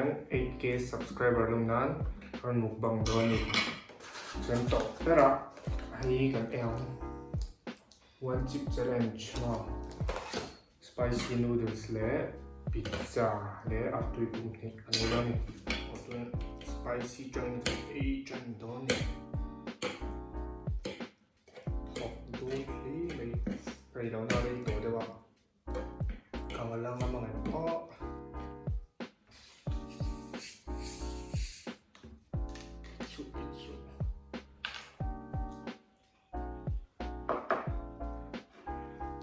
hian 8k subscriber lawm nan ka rawn mukbang dawn a ni. Chuan tawp berah hei kan en ang one chip challenge maw spicy noodles leh pizza leh artui pum hnih kan ei dawn a ni. Aw chuan spicy tangin kan ei tan dawn a ni. Thawk dawn hle mai rei lohna rei tawh deuh a. Ka la ngam ang em aw. Chuh hi chuh.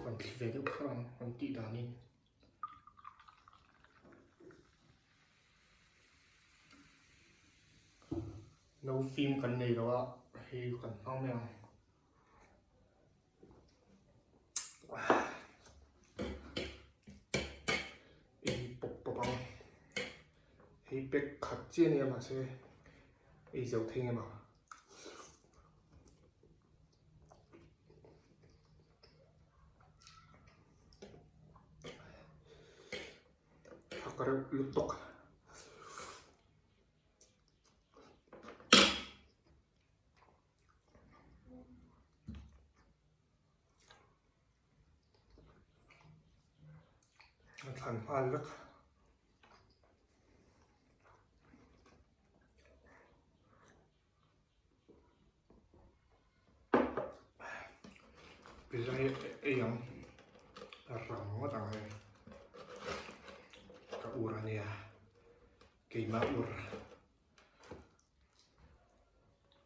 Kan thli ve deuh kher ang kan tih danin. No fim kan nei lo a hei kan hmang mai ang. Ei pawp pawp ang hei pack khat chiah ania mahse ei zo thei ngem ang. Thak reuh lutuk. A thlan nghal vek. Pizza hi ei ang a rang ngawt ang hei ka ur ania keimah ur.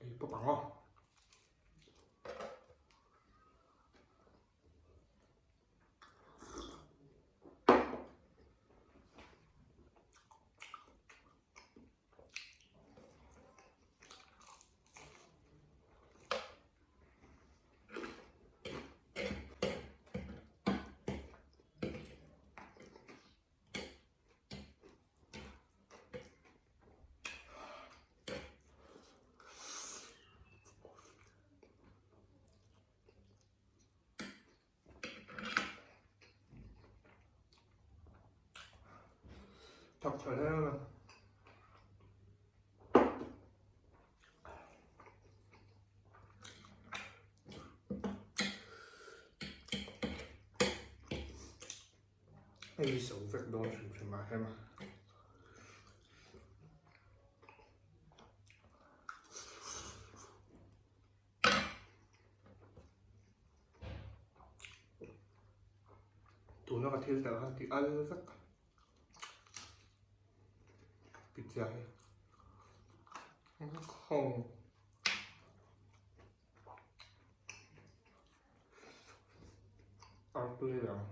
Ei pawp ang aw. Thak tha hle a. Hei so vek dawn hrim hrim ah hian a. Tuna ka thil telh khan tih al vek pizza hi. Khawng. Artui ang.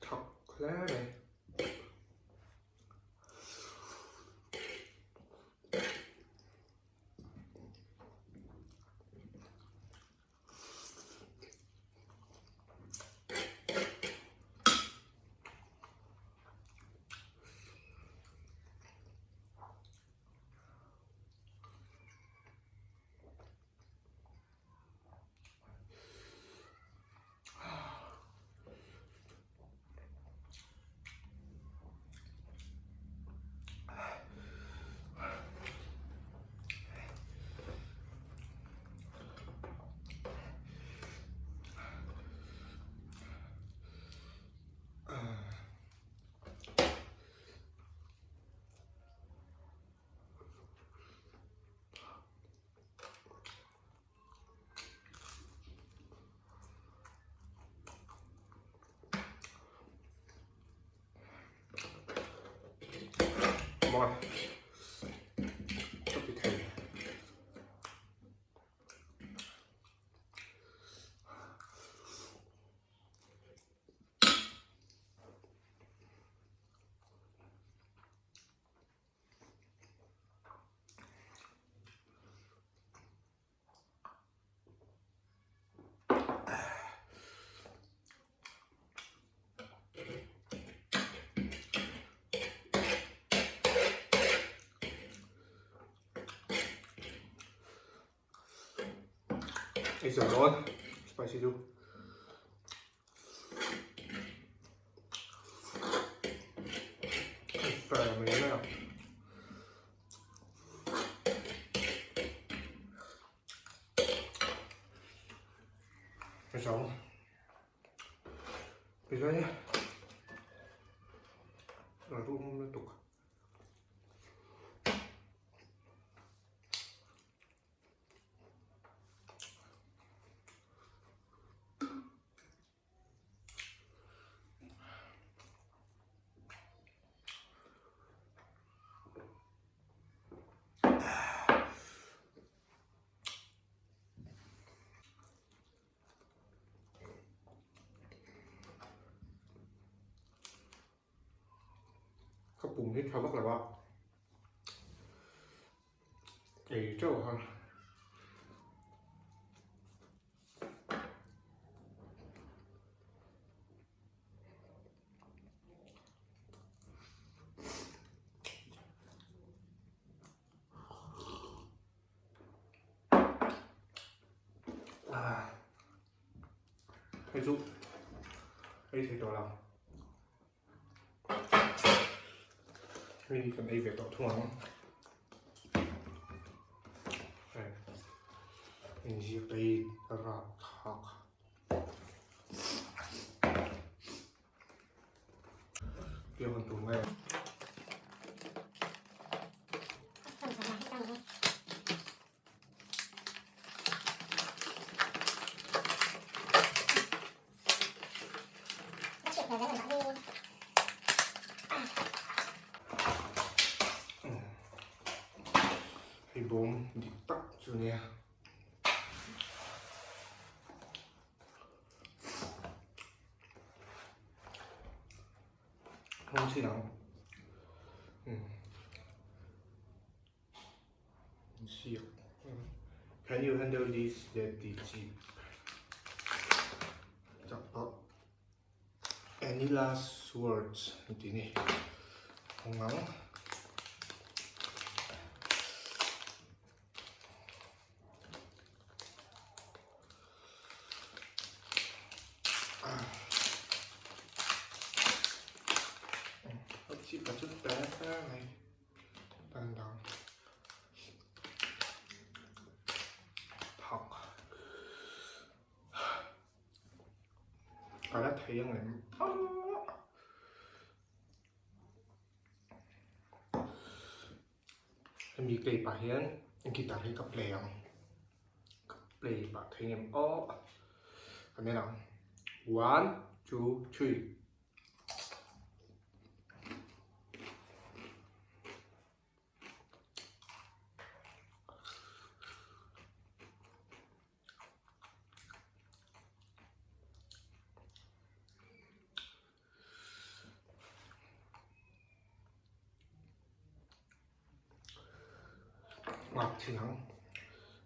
Thak hle mai. Mawi ka ti thei. Ei zo dawn spicy chu. Fair mai mai a. Ei zo. Ei zo ni. Rum lutuk. Ka pum hi tha vak lo a, ei teuh kha. Hei chu ei thei tawh lo. Hei kan ei ve tawh thung ang. Hei inziak te hi rap thlak. Piang han tur nge. Hei bawm dik tak chu nia. Hawng chin ang. Can you handle this that the cheap? Any last words? Ti ni. Hawng ang. Chip là chút té này đằng đằng thọc cái thấy rằng này hemi play pah hian guitar hi ka play ang ka play pah thei ngem aw kan en ang one two three. Ngak thin ang an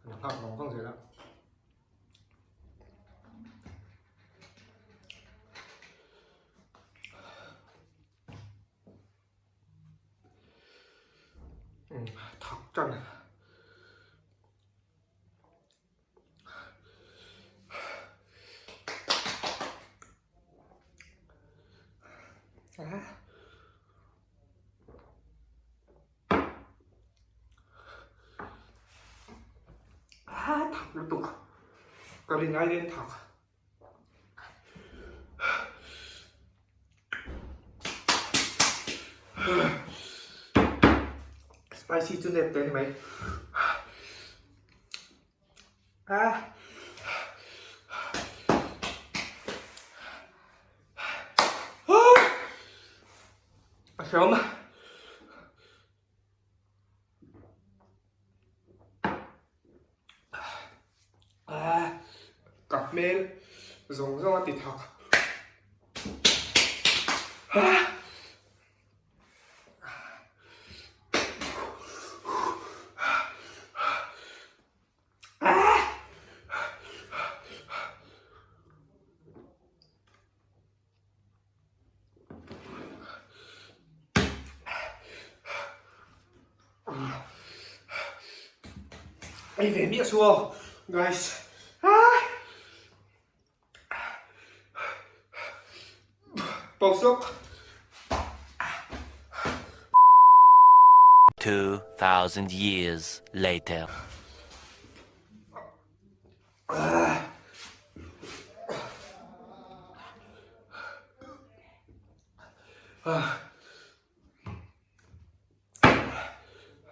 nghak vang vang zel a. Thak tan. A thak lutuk ka rin aiin thak. Spicy chu nep te ni mai. A A hreawm a. Ka hmel zawng zawng a ti thak. Ei ve miah su aw guys. Pause lawk. 2000 years later.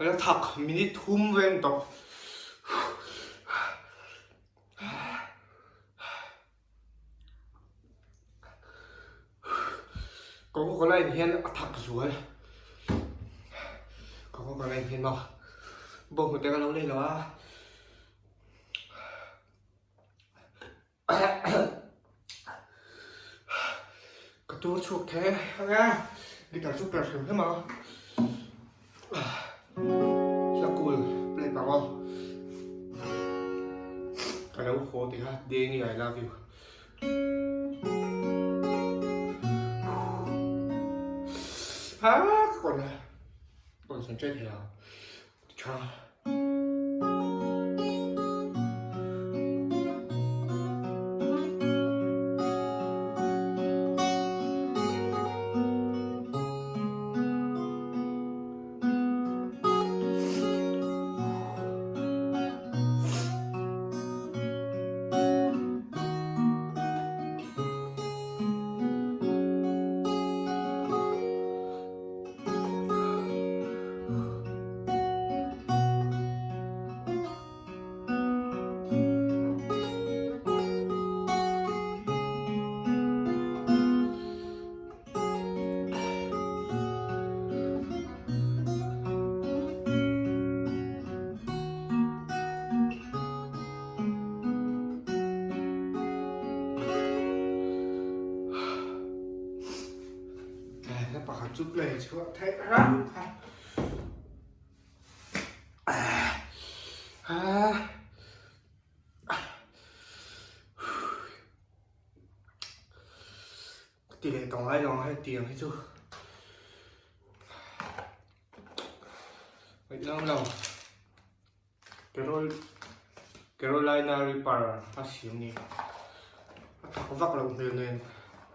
La thak minute thum veng tawh. Coca-Cola in hian a thak zual. Coca-Cola in hian maw bawnghnute ka lo nei lo a. Ka tur chhuak the ang a, guitar chu per hrim hrim a. Hla cool play pang aw. Ka lo haw ti kha Dengi I love you. Ha ka kawn a concentrate thei lo. Tha. Hla pakhat chu play chhuah theih ram kha. Ka ti leh tawh ngai lo ang hei tiang hi chu. Ngaih lo. Carol Carolina Reaper a siam ni. A thak vak loh hmel nen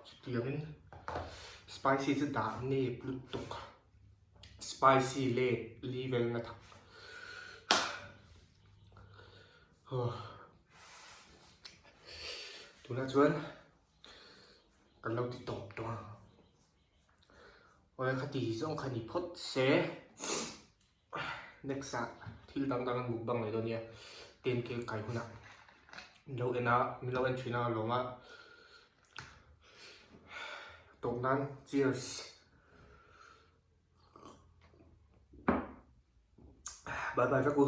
chutiangin spicy chu dah nep lutuk. Spicy let level na thak. Tunah chuan kan lo ti tawp tawh a. Awle khati zawng kha ni phawt se. Next ah thil dang dang an mukbang leh dawn nia 10k kai hunah min lo en a min lo en thin a lawm a tawp nan cheers bye bye vek u.